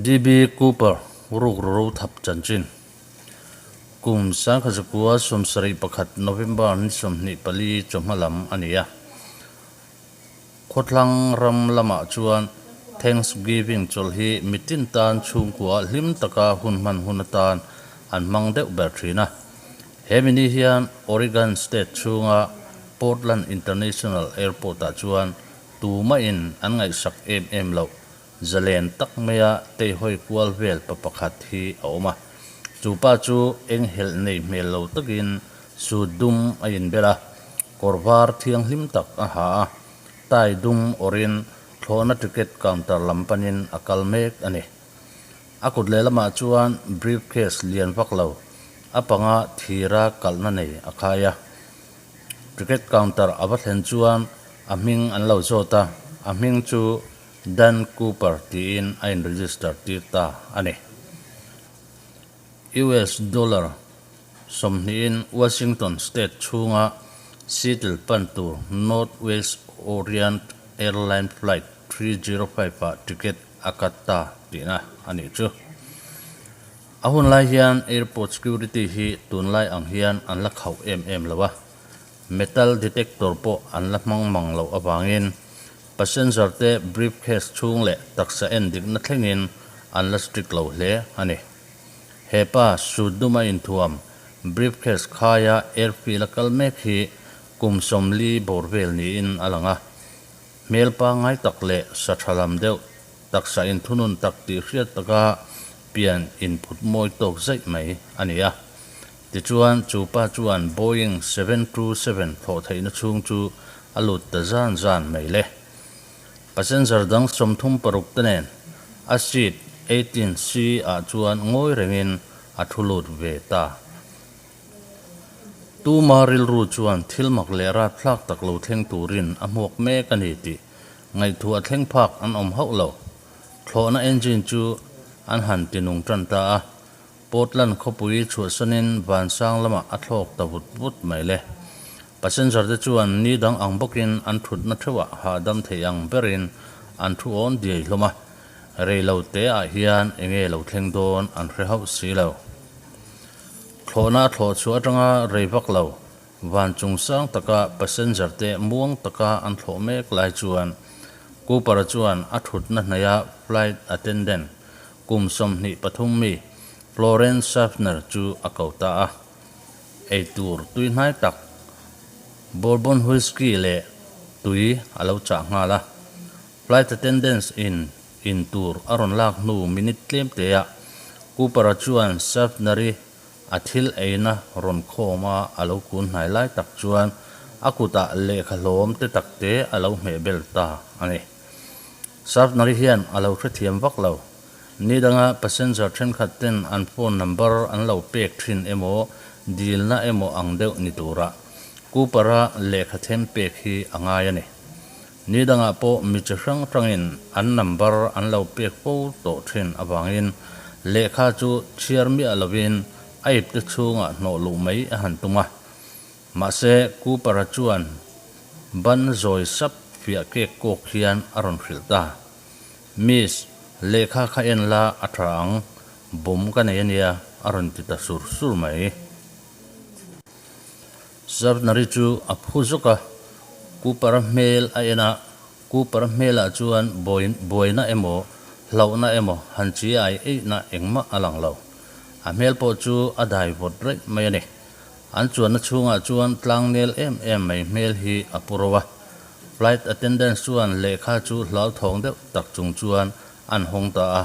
DB Cooper rukru ro thap chanchin. Kum 1971 November ni 24 chawhma lam a ni a. Khawthlang ram lamah chuan Thanksgiving chawlh hi mitin tan chhungkua hlim taka hun hman hun atan an hmang deuh ber thin a. He mi ni hian Oregon State chhunga Portland International Airport-ah chuan tumahin an ngaihsak em em loh Zalen tak maia teihawi kual vel pa pakhat hi a awm a. Chu pa chu eng helh nei hmel lo takin suit dum a inbel a, kawr var thianghlim tak a ha a, tie dum awrhin thlawhna ticket counter lam panin a kal mek a ni. A kut lehlamah chuan briefcase lian vak lo, a panga thira kalhna nei a khai a. Ticket counter a va thlen chuan a hming an lo zawt a, a hming chu Dan Cooper tiin a in register tir ta a ni. US dollar sawmhnihin Washington state chhunga Seattle pan tur Northwest Orient Airline Flight 305 ah ticket a cut ta tihna a nih chu. A hun lai hian airport security hi tunlai ang hian an la khauh em em lo a, metal detector pawh an la hmang mang loh avangin Passenger te briefcase chhung leh taksa en dikna thlengin an la strict lo hle a ni. He pa suit duma inthuam briefcase khaia airfield a kal mek hi kum 40 bawr vel niin a lang a. Hmel pangngai tak leh sa tha lam deuh taksa inthunun tak tih hriat taka pian inphut mawi tawk zaih mai a ni a. Tichuan, chu pa chuan Boeing 727 thlawh theihna chhung chu a lut ta zan zan mai le. Passenger dang 36 te nen a seat 18C ah chuan ngawi rengin a thu lut ve ta. Tuma rilru chuan thil mak leh rapthlak tak lo thleng turin a hmuak mek a ni tih ngaihtuah thleng phak an awm hauh lo. Thlawhna engine chu an han tinung tan ta a, Portland khawpui chhuahsanin vansang lamah a thlawk ta vut vut mai le. Passenger te chuan ni dang ang bawkin an thutna theuhah hahdam thei ang berin an thu awn diai hlawm a, rei lo te ah hian enge lo thleng dawn an hre hauh si lo. Thlawhna a thlawh chhuah atanga rei vak lo, van chung sang taka passenger te muang taka an thlawh mek lai chuan Cooper-a chuan a thutna hnaia flight attendant Kum 23 mi Florence Schaffner chu a ko ta a. Ei tur tui hnai tak Bourbon Whiskey leh tui a lo chah nghal a. Flight attendants in in tur a rawn lak hnu minute tlem te ah Cooper-a chuan Schaffner-i a thil eina rawn khawm a a lo kun hnai lai tak chuan a kutah lehkha hlawm te tak te a lo hmeh bel ta a ni. Schaffner-i hian a lo hrethiam vak lo. Ni danga passenger thenkhat ten an phone number an lo pek thin emaw dilna emaw ang deuh ni tura Cooper-a lehkha them pek hi a ngai a ni. Ni dangah pawh mi chi hrang hrangin an number an lo pek fo tawh thin avangin lehkha chu chhiar miah lovin a ipte chhungah hnawh luh mai a han tum a. Mahse, Cooper-a chuan ban zawi sap fiah kek kawk hian a rawn hrilh ta. Miss, lehkha kha en la a tha ang, bawm ka nei a nia, a rawn ti ta sur sur mai. Schaffner-i chu a phu zuk a, Cooper-a hmel a en a, Cooper-a hmelah chuan buaina emaw, hlauhna emaw han chi ai eihna engmah a lang lo. A hmel pawh chu a dai vawt raih mai a ni. An chuanna chhungah chuan tlangnel em em mai hmel hi a pu ro a. Flight attendants chuan lehkha chu hlauthawng deuh tak chung chuan an hawng ta a.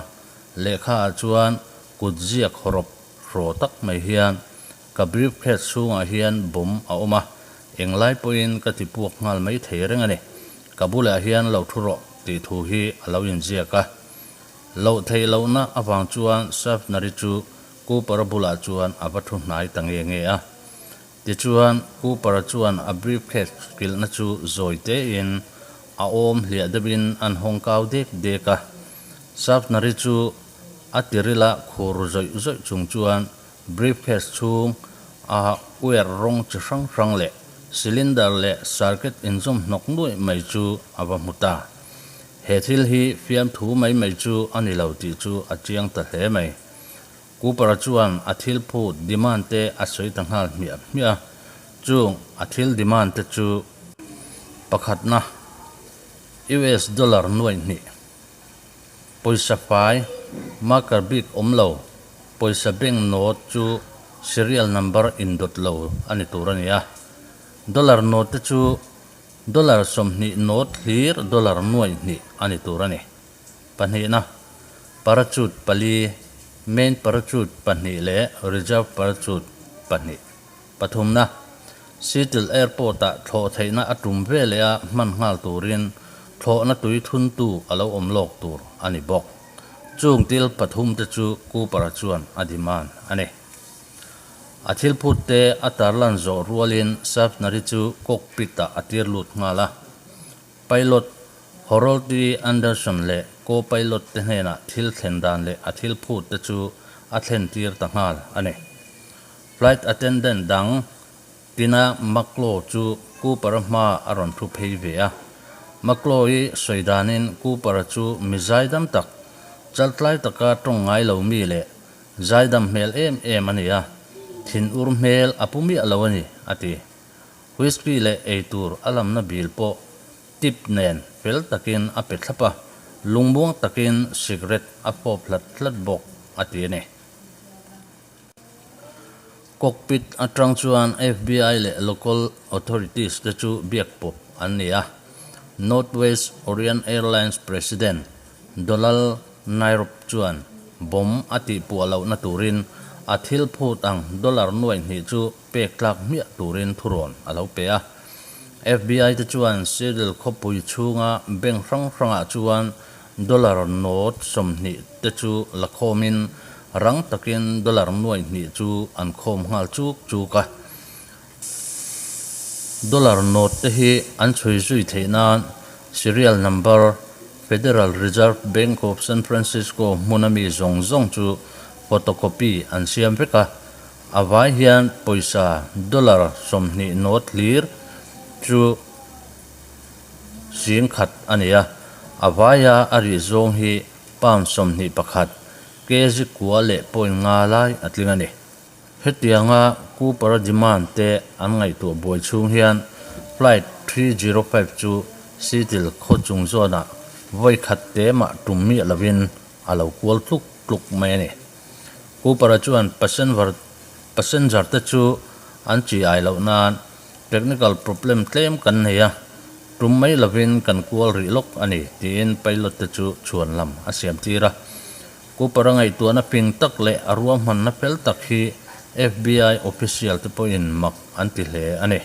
Lehkha ah chuan kut ziak hawrawp hraw tak mai hian ka briefcase chhungah hian bomb a awm a, englai pawhin ka ti puak nghal mai thei reng a ni. Ka bulah hian lo thu rawh tih thu hi a lo inziak a. Loh theih lohna avang chuan Schaffner-i chu Cooper-a bulah chuan a va thu hnai ta nge nge a. Tichuan, Cooper-a chuan a briefcase kilhna chu zawi tein a awm hliah deuhin an hawng kau dek dek a. Schaffner-i chu a tirila khur zawih zawih chung chuan briefcase chhung a uer rawng chi hrang hrang leh cylinder leh circuit inzawm hnawk nuaih mai chu a va hmu ta. He thil hi fiamthu mai mai chu a ni lo tih chu a chiang ta hle mai. Cooper-a chuan a thil phut demand te a sawi ta nghal hmiah hmiah a, chung a thil demand te chu pakhatna US dollar nuaih hnih, pawisa fai, marker bik awm lo, pawisa bank note chu serial number indawt lo a ni tur a ni a, dollar note te chu dollar 20 note hlir dollar nuaih hnih a ni tur a ni. Pahnihna, parachute pali, main parachute pahnih leh reserve parachute pahnih. Pathumna, Seattle Airport-ah thlawh theihna a tum ve leh a hman nghal turin thlawhna tui thuntu a lo awm lawk tur a ni bawk. Chung thil pathumte chu Cooper-a chuan a demand a ni. A thil phutte a tarlan zawh rualin Schaffner-i chu cockpit-ah a tir lut nghal a. Pilot Harold E. Anderson leh co-pilot te hnenah thil thlen dan leh a thil phut te chu a thlen tir ta nghal a ni. Flight attendant dang Tina McClaw chu Cooper-a hma a rawn thu phei ve a. McClaw-i sawi danin Cooper-a chu mi zaidam tak, chaltlai taka tawng ngai lo mi leh zaidam hmel em em a ni a, thinur hmel a pu miah lo a ni, a ti. Whisky leh eitur a lamna bil pawh tip nen fel takin a pe thlap a, lungmuang takin cigarette a fawp hlat hlat bawk a ti a ni. Cockpit atang chuan FBI leh local authorities te chu biak pawp an ni a, Northwest Orient Airlines President Donald Nairop chuan bomb a tihpuah lohna turin a thil phut ang dollar nuaih hnih chu pek tlak hmiah turin thurawn a lo pe a. FBI te chuan Seattle khawpui chhunga bank hrang hrangah chuan dollar note 20 te chu la khawmin rang takin dollar nuaih hnih chu an khawm nghal chuk chuk a. Dollar note te hi an chhui zui theih nan serial number Federal Reserve Bank of San Francisco hmuna mi zawng zawng chu photocopy an siam vek a. A vai hian pawisa dollar 20 note hlir chu 10,000 a ni a, a vaia a rih zawng hi pound 21, kg kua leh point nga lai a tling a ni. Hetianga Cooper-a demand te an ngaihtuah buai chhung hian flight 305 chu Seattle khaw chung zawnah vawi khat te mah tum miah lovin a lo kual tluk tluk mai a ni. Cooper-a chuan passenger te chu an chi ai loh nan technical problem tlem kan nei a, tum mai lovin kan kual rih lawk a ni tiin pilot te chu chhuan lam a siam tir a. Cooper-a ngaihtuahna ping tak leh a ruahmanna fel tak hi FBI official te pawhin mak an ti hle a ni.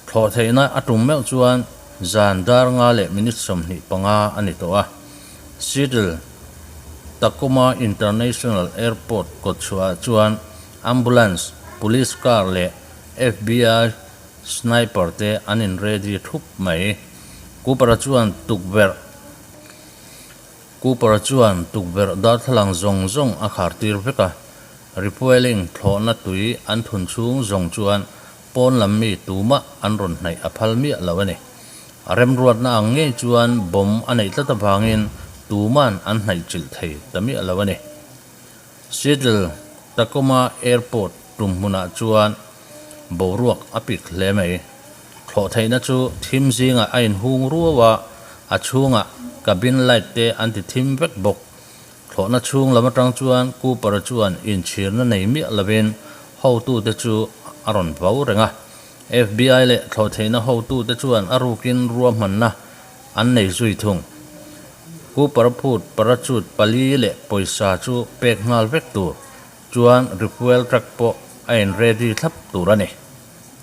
Thlawh theihna a tum meuh chuan zan dar nga leh minute 25 a ni tawh a. Seattle Tacoma International Airport kawtchhuahah chuan ambulance, police car leh FBI sniper te an in ready thup mai. Cooper-a chuan tukverh Cooper-a chuan tukverh darthlalang zawng zawng a khar tir vek a, refuelling thlawhna tui an thun chhung zawng chuan pawn lam mi tumah an rawn hnaih a phal miah lo a ni. A remruatna ang ngei chuan bomb a neih tlat avangin tuman an hnaih chilh thei ta miah lo a ni. Seattle Tacoma Airport tum hmunah chuan boruak a pik hle mai. Thlawh theihna chu thim zingah a inhung ruau a, a chhungah cabin light te an ti thim vek bawk. Thlawhna chhung lam atang chuan Cooper-a chuan inchhirna nei miah lovin hotute chu a rawn vau reng a. FBI leh thlawh theihna hotute chuan a rukin ruahmanna an nei zui thung. Cooper-a phut parachute pali leh pawisa chu pek nghal vek tur chuan refuel truck pawh a in ready thlap tur a ni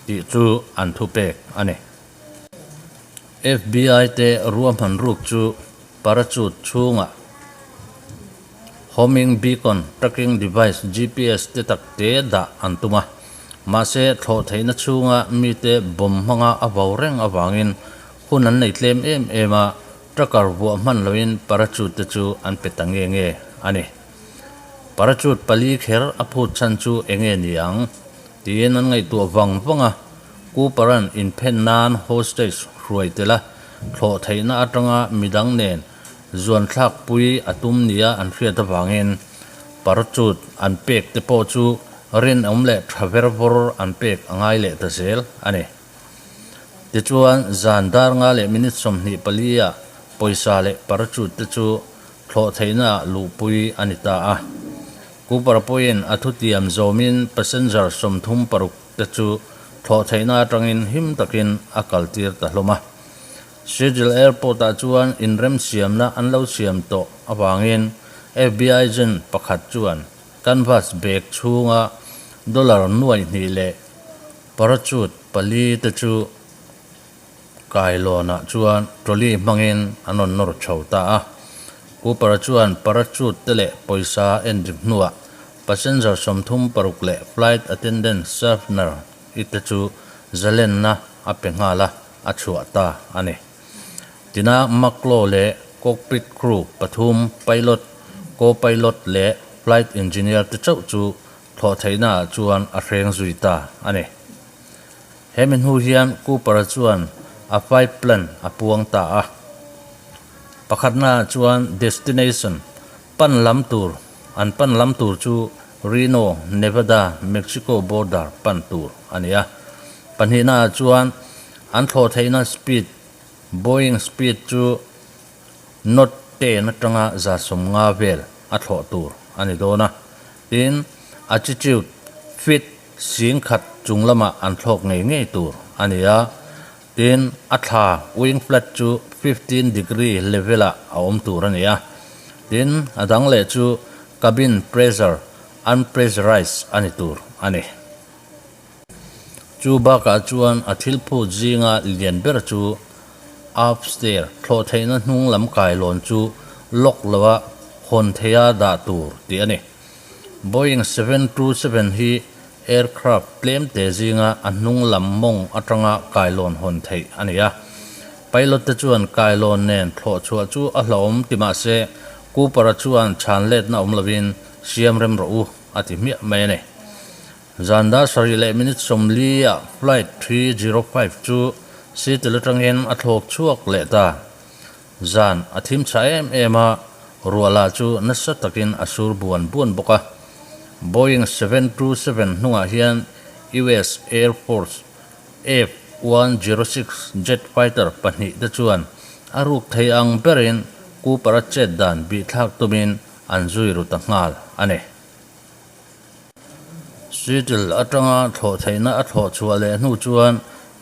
tih chu an thupek a ni. FBI te ruahman ruk chu parachute chhungah homing beacon tracking device GPS te tak te dah an tum a, mahse thlawh theihna chhunga mite bomb hmanga a vau reng avangin hun an nei tlem em em a, tracker vuah hman loin parachute te chu an pe ta nge nge a ni. Parachute pali kher a phut chhan chu eng nge ni ang? tiin an ngaihtuah vang vang a, Cooper-a'n inphen nan hostage hruai tel a. thlawh theihna atanga midang nen zuan thlak pui a tum nia an hriat avangin parachute an pek te pawh chu rinawm leh tha ver vawr an pek a ngai leh ta zel a ni. Tichuan, zan dar nga leh minute 24 ah pawisa leh parachute te chu thlawh theihna ah luhpui a ni ta a. Cooper pawhin a thutiam zawmin passenger 36 te chu thlawh theihna atangin him takin a kaltir ta hlawm a. Seattle Airport ah chuan inremsiamna an lo siam tawh avangin FBI agent pakhat chuan canvas bag chhunga dollar nuaihnih leh parachute pali te chu kailawnah chuan trolley hmangin an rawn nawr chho ta a. Cooper chuan parachute te leh pawisa en dik hnuah passenger 36 leh flight attendant Schaffner i te chu zalenna a pe nghal a, a chhuah ta a ni. Tina McClaw leh cockpit crew pathum, pilot, co-pilot leh flight engineer te chauh chu thlawh theihnaah chuan a hreng zui ta a ni. Hemi hnu hian Cooper-a chuan a flight plan a puang ta a. Pakhatnaah chuan destination pan lam tur an pan lam tur chu Reno, Nevada, Mexico border pan tur a ni a. Pahnihnaah chuan an thlawh theihna speed, Boeing speed chu knot 10 atanga 150 vel a thlawh tur a ni dawn a. Tin, altitude feet 10,000 chung lamah an thlawk ngei ngei tur a ni a. Tin, a thla wing flat chu 15 degree level-ah a awm tur a ni a. Tin, a dang leh chu cabin pressure unpressurized a ni tur a ni. Chu bakah chuan a thil phut zinga lian ber chu upstair thlawh theihna hnung lam kailawn chu lock loa hawn theia dah tur tih a ni. Boeing 727 hi aircraft tlem te zinga a hnung lam mawng atanga kailawn hawn theih a ni a. Pilot te chuan kailawn nen thlawh chhuah chu a hlauhawm ti mah se Cooper-a chuan chhan letna awm lovin siam rem rawh u a ti hmiah mai a ni. Zan dar sarih leh minute 40 ah flight 305 chu Seattle atangin a thlawk chhuak leh ta. Zan a thim chha em em a, ruah lah chu nasa takin a sur buan buan bawk a. Boeing 727 hnungah hian US Air Force F-106 jet fighter pahnih te chuan a ruk thei ang berin Cooper-a chet dan bihthlak tumin an zui ru ta nghal a ni. Seattle atanga thlawh theihna a thlawh chhuah leh hnu chuan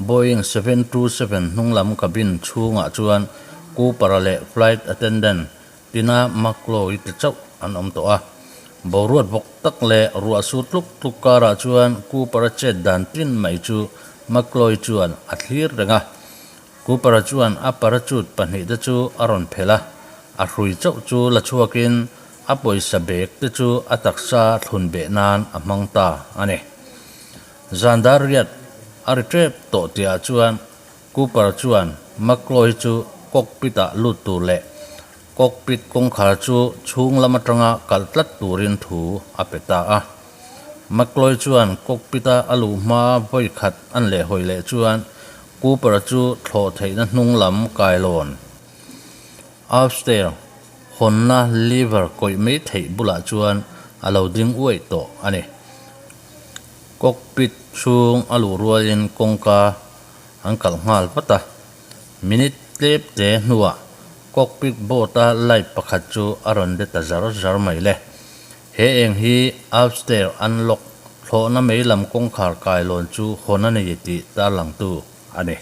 Boeing 727 hnung lam cabin chhungah chuan Cooper-a leh flight attendant Tina McClaw-i te chauh an awm tawh a. Boruat bawk tak leh ruah sur tluk tluk karah chuan Cooper-a chet dan tin mai chu McClaw-i chuan a thlir reng a. Cooper-a chuan a parachute pahnih te chu a rawn phelh a, a hrui chauh chu la chhuakin a pawisa bag te chu a taksa thlun beh nan a hmang ta a ni. Zan dar riat a ri tep tawh tihah chuan Cooper chuan McCloy chu cockpit-ah lut tur leh cockpit kawngkhar chu chhung lam atanga kalh tlat turin thu a pe ta a. McCloy chuan cockpit-a a luh hma vawi khat an leh hawi leh chuan Cooper chu thlawh theihna hnung lam kailawn upstair hawnna lever kawih mai theih bulah chuan a lo ding uaih tawh a ni. Cockpit chhung a luh rualin kawngka an kalh nghal vat a. Minute tlep te hnuah cockpit board-a light pakhat chu a rawn de ta zar zar mai le. He eng hi upstair unlock thlawhna mei lam kawngkhar kailawn chu hawn a ni tih tarlangtu a ni.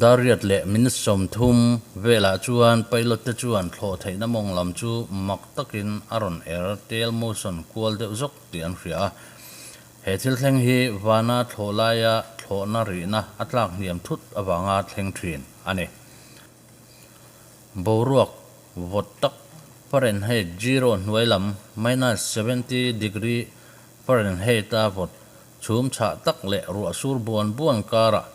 Dar riat leh minute 30 velah chuan pilot te chuan thlawh theihna mawng lam chu mak takin a rawn er tail motion kual deuh zawk tih an hria a. He thil thleng hi vana thlawh laia thlawhna rihna a tlak hniam thut avanga thleng thin a ni. Boruak vawt tak Fahrenheit zero hnuai lam minus 70 degree Fahrenheit a vawt chhum chhah tak leh ruah sur buan buan karah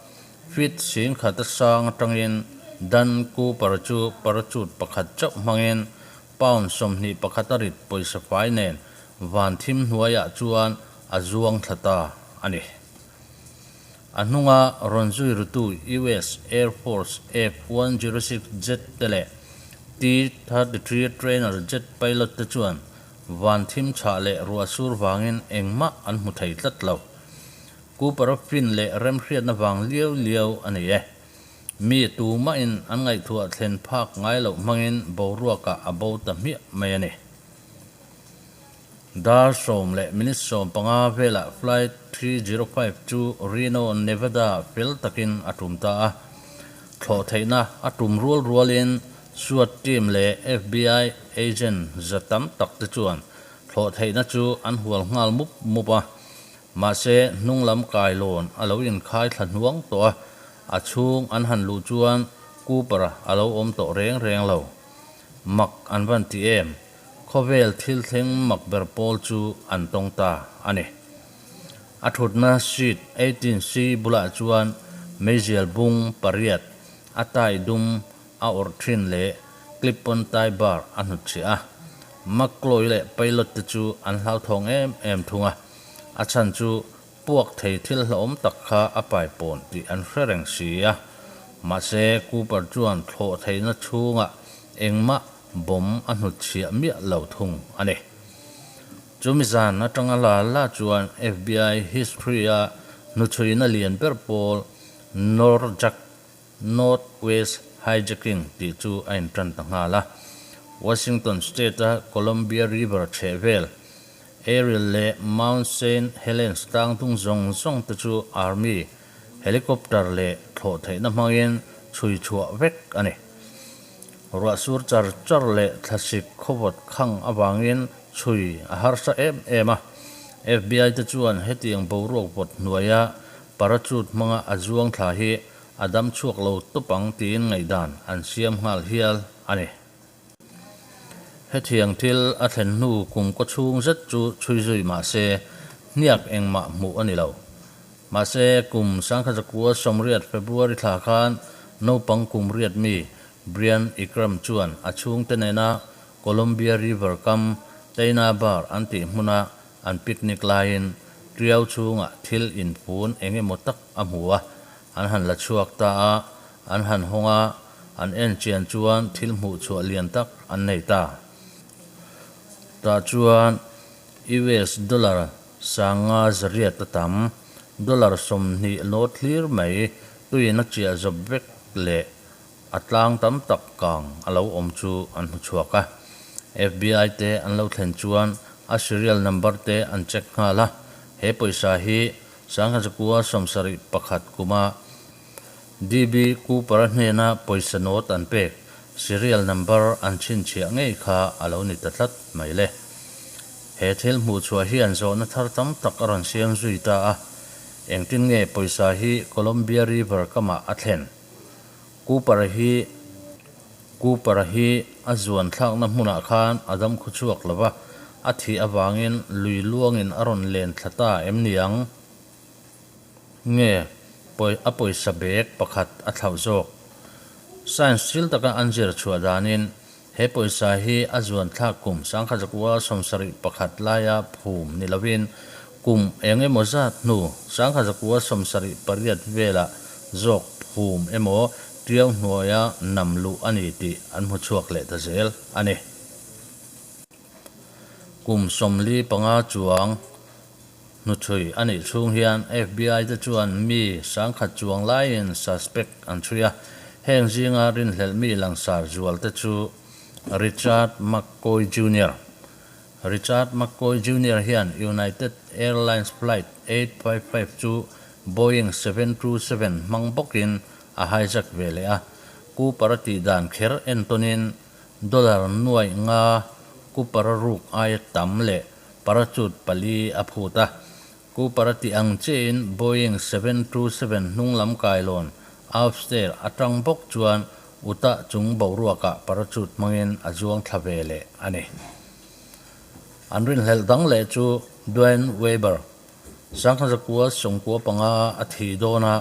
feet 10,000 a sang atangin Dan Cooper chu parachute pakhat chauh hmangin pound 21 a rit pawisa fai nen van thim hnuaiah chuan a zuang thla ta a ni. A hnunga rawn zui rutu US Air Force F-106 jet te leh T-33 trainer jet pilot te chuan van thim chhah leh ruah sur vangin engmah an hmu thei tlat lo. Cooper-a fin leh remhriatna vang liau liau a ni e. Mi tumahin an ngaihtuah thlen phak ngai loh hmangin boruakah a bo ta hmiah mai a ni. Dar 10:15 velah Flight 305 chu Reno, Nevada fel takin a tum ta a. Thlawh theihna a tum rual rualin SWAT team leh FBI agent za tam tak te chuan thlawh theihna chu an hual nghal mup mup a. Mahse, hnung lam kailawn a lo inkhai thla hnuang tawh a, a chhung an han luh chuan Cooper-a a lo awm tawh reng reng lo. Mak an van ti em? Khawvel thil thleng mak ber pawl chu an tawng ta a ni. A thutna seat 18C bulah chuan meizial bung pariat a tai dum a awrh thin leh clip on tie bar a hnutchhiah a. McCloy leh pilot te chu an hlauthawng em em thung a, a chhan chu puak thei thil hlauhawm tak kha a pai pawn tih an hre reng si a. Mahse, Cooper chuan thlawh theihna chhungah engmah bomb a hnutchhiah miah lo thung a ni. Chumi zan atanga la la chuan FBI history-a hnuchhuina lian ber pawl Norjak, North West Hijacking, tih chu a intan ta nghal a. Washington State-a Columbia River chhehvel, Ariel leh Mount Saint Helens tlangtung zawng zawng te chu Army helicopter leh thlawh theihna hmangin chhui chhuah vek a ni. Ruah sur char char leh thlasik khawvawt khang avangin chhui a harsa em em a. FBI te chuan hetiang boruak vawt hnuaia parachute hmanga a zuang thla hi a dam chhuak lo tawp ang tiin ngaihdan an siam nghal hial a ni. Hetiang thil a thlen hnu kum kaw chhung zet chu chhui zui mah se hniak engmah hmuh a ni lo. Mahse, kum 1980 February thla khan naupang kum riat mi Brian Ikram chuan a chhungte nena Columbia River kam Taina Bar an tih hmuna an picnic laiin tiau chhungah thil inpun eng emaw tak a hmu a, an han la chhuak ta a, an han hawng a, an en chian chuan thil hmuh chhuah lian tak an nei ta. Tah chuan US dollar 5,800 a tam, dollar 20 nawt hlir mai tuin a chiah zawp vek leh a tlang tam tak kang a lo awm chu an hmu chhuak a. FBI te an lo thlen chuan a serial number te an check nghal a, he pawisa hi 1971 kuma DB Cooper-a hnena pawisa note an pek serial number an chhinchhiah ngei kha a lo ni ta tlat mai le. He thil hmuh chhuah hian zawhna thar tam tak a rawn siam zui ta a, engtin nge pawisa hi Columbia River kamah a thlen? Cooper-a hi Cooper-a hi a zuan thlakna hmunah khan a dam khaw chhuak lo va, a thih avangin lui luangin a rawn len thla ta em ni ang? Nge a pawisa bag pakhat a thlauh zawk? Science thil taka an zir chhuah danin he pawisa hi a zuan thlak kum 1971 laia phum ni lovin kum eng emaw zat hnu 1978 velah zawk phum emaw tiau hnuaia nam luh a ni tih an hmu chhuak leh ta zel a ni. Kum 45 chuang Hnuchhui a nih chhung hian FBI te chuan mi 10,000 chuang laiin suspect an chhui a, heng zinga rinhlelh mi langsar zual te chu Richard McCoy Junior. Richard McCoy Junior hian United Airlines Flight 855 chu Boeing 727 hmang bawkin a hijack ve leh a, Cooper-a tih dan kher entawnin dollar nuaih nga Cooper-a ruk aia tam leh Parachute pali a phut a, Cooper a tih ang chiahin Boeing 727 hnung lam kailawn upstair atang bawk chuan Utah chung boruakah parachute hmangin a zuang thla ve leh a ni. An rinhlelh dang leh chu Duane Weber, 1995 a thih dawna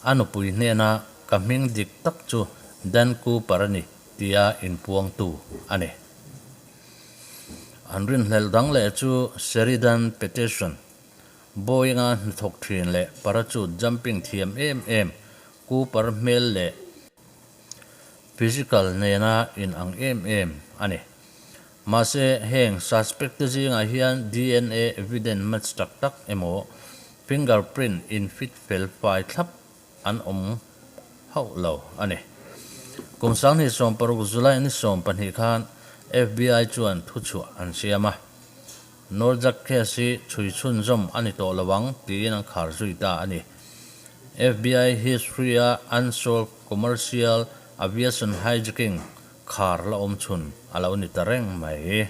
a nupui hnena ka hming dik tak chu Dan Cooper a ni tia inpuangtu a ni. An rinhlelh dang leh chu Sheridan Petition. Boeing-a hnathawk thin leh parachute jumping thiam em em Cooper hmel leh physical nena inang em em a ni. Mahse, heng suspect te zingah hian dna evidence match tak tak emaw fingerprint in fit fel fai thlap an awm hauh lo a ni. Kum 2016 July ni 12 khan FBI chuan thuchhuah an siam a, Norjak case hi chhui chhunzawm a ni tawh lo ang tiin an khar zui ta a ni. FBI history-a unsolved commercial aviation hijacking khar la awm chhun a lo ni ta reng mai.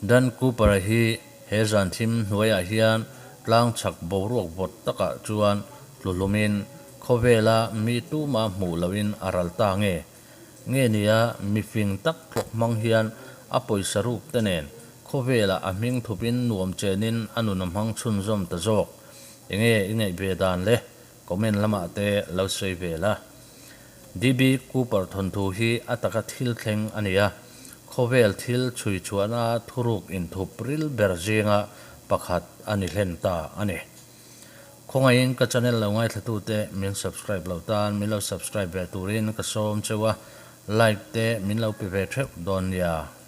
Dan Cooper-a hi he zan thim hnuaiah hian tlang chhak boruak vawt takah chuan tluhlumin khawvela mi tuma hmuh lohin a ral ta nge nge nia mi fing tak thawk hmang hian a pawisa ruk te nen khawvelah a hming thupin nuam chenin a nun a hmang chhunzawm ta zawk. Enge i ngaih ve dan le? Comment lamah te lo sawi ve la. DB Cooper thawnthu hi a taka thil thleng a ni a, khawvel thil chhui chhuahna thuruk inthup ril ber zinga pakhat a ni hlen ta a ni. Khawngaihin ka channel lo ngaithlatute min subscribe lo tan min lo subscribe ve turin ka sawm cheu a, like te min lo pe ve theuh dawn nia.